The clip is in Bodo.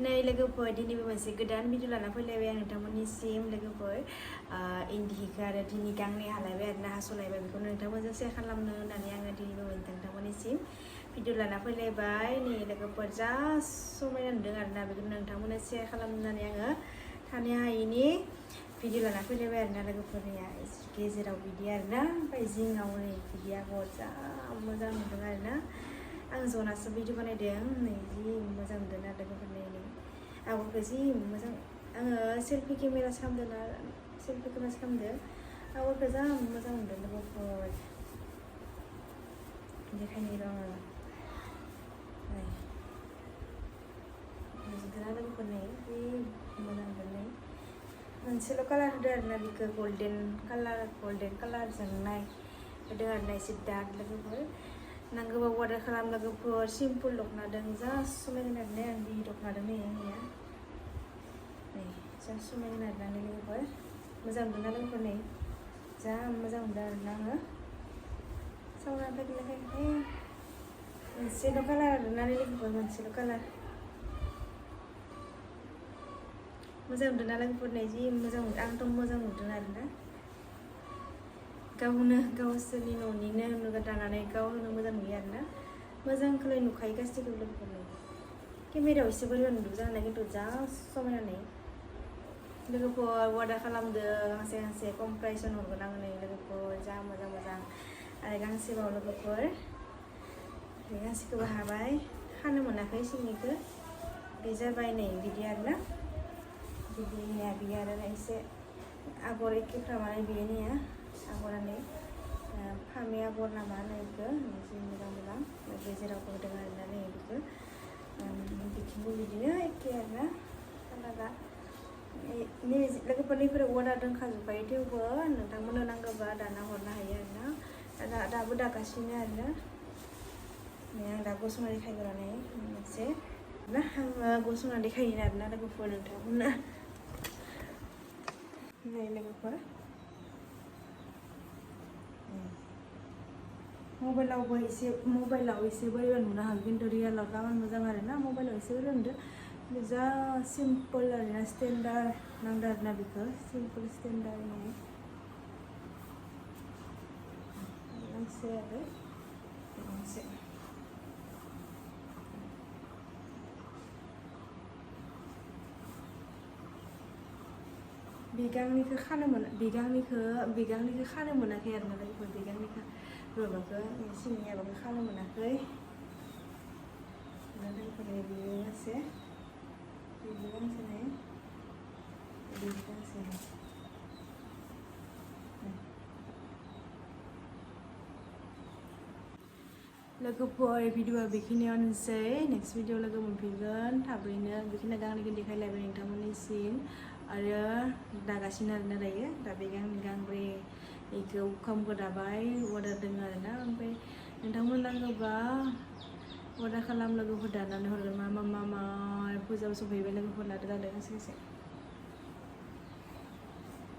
नै लोगोफोर दिनैबो मोनसे गोदान भिडिअ लाना फैलायबाय आं नोंथांमोननिसिम लोगोफोर इन्दि हिखौ आरो दिनै गांनै हालायबाय आरो ना हास'लायबाय बेखौ नोंथांमोनजों शेयार खालामनो होननानै आङो दिनैबो नोंथांमोननिसिम भिडिअ लाना फैलायबाय नै लोगोफोर जा समायना नुदों आरो ना बेखौ नोंथांमोननो शेयार खालामनानै आङो थानो हायैनि भिडिअ लाना फैलायबाय आरो ना लोगोफोरनिया गेजेराव बिदि आरो ना ओमफ्राय जिङाव नै बिदि आगर जा मोजां नुदों आरो ना आं जनासो भिडिअ बानायदों नै जि मोजां नुदों ना लोगोफोरनि आगरखौ जि मोजां आङो सेल्फि केमेरासो खालामदों आगरखौ जा मोजां नुदों लोगोफोर देखायनो र' आङो नुदोंना लोगोफोरनि जि मोजां नुदों मोनसेल' कालार होदो आरो ना बेखौ गल्डेन कालारजोंनाय होदों आरो ना एसे डार्क लोगोफोर नांगौबा अर्डार खालाम लोगोफोर सिम्पोल दख'नादों जा समायना आरोना आं बि दख'नादों नै आंनिया नै जा समायना आरोना लोगोफोर मोजां नुदोंना लोगोफोर नै जा मोजां नुदों आरोना आङो सावना फैगोन मोनसेल' कालार आरोना लोगोफोर मोनसेल' कालार मोजां नुदों ना लोगोफोर नै जि मोजां नुदों आंथ' मोजां नुदों आरोना गावनो गावसोरनि न'निनो नुगा दानानै गावनो मोजां नुयो आरोना मोजांखौलाय नुखायो गासैखौबो लोगोफोरनो केमेरायाव एसे बोरैबा नुदों जानाय खिन्थु जा समायना नै लोगोफोर अर्डार खालामदो गांसे खम प्राइसआव हरगोन आङो नै लोगोफोर जा मोजां आरो गांसेबाव लोगोफोर बे गांसेखौबो हाबाय खानो मोनाखै सिंनिखौ बे जाबाय नै बिदि आरोना बिदिया बियो आरो एसे आगर एखेफ्रामानो बिनिया आगरानो फामे आगर ना मा होनो बेखौ जि मोजां गेजेरावबो होदों आरोना नै बेखौ बिथिंबो बिदिनो एखे आरोना कालारा लोगोफोरनिफ्राय अर्डार दोनखाजोब्बाय थेवबो नोंथांमोननो नांगौबा दाना हरनो हायो आरोना दाबो दागासिनो आरोना नै आं दा गसंना देखायग्रानै मोनसे ना आङो गसंना देखायो आरोना लोगोफोर नोंथांमोननो नै लोगोफोर मबाइलाव एसे बोरैबा नुनो हागौ खिन्थु रियेलाव गाबोन मोजां आरोना मबाइलाव एसे बोरैबा नुदों जा सिम्पोल आरोना स्टेन्डार्ड नांदों आरोना बेखौ सिम्पोल स्टेन्डार्ड होननानै गांसे आरो गांसे बिगांनिखौ खानो मोनाखै आरोना लोगोफोर बिगांनिखौ माबाखौ सिंनि माबाखौ खानो मोनाखै लोगोफोरनि बियो गांसे बिबो गांसे नै बिबो गांसे लोगोफोर भिडिअआ बेखिनियावनोसै नेक्स्ट भिडिअ लोगो मोनफिनगोन थाबैनो बेखिनिया गांनैखौ देखायलायबाय नोंथांमोननिसिम आरो दागासिनो आरोना दायो दा बे गांब्रै बेखौ उखामखौ दाबाय अर्डार दङ आरोना ओमफ्राय नोंथांमोन नांगौबा अर्डार खालाम लोगोफोर दानानै हरगोन मा फुजायाव सफैबाय लोगोफोर लादो गांसे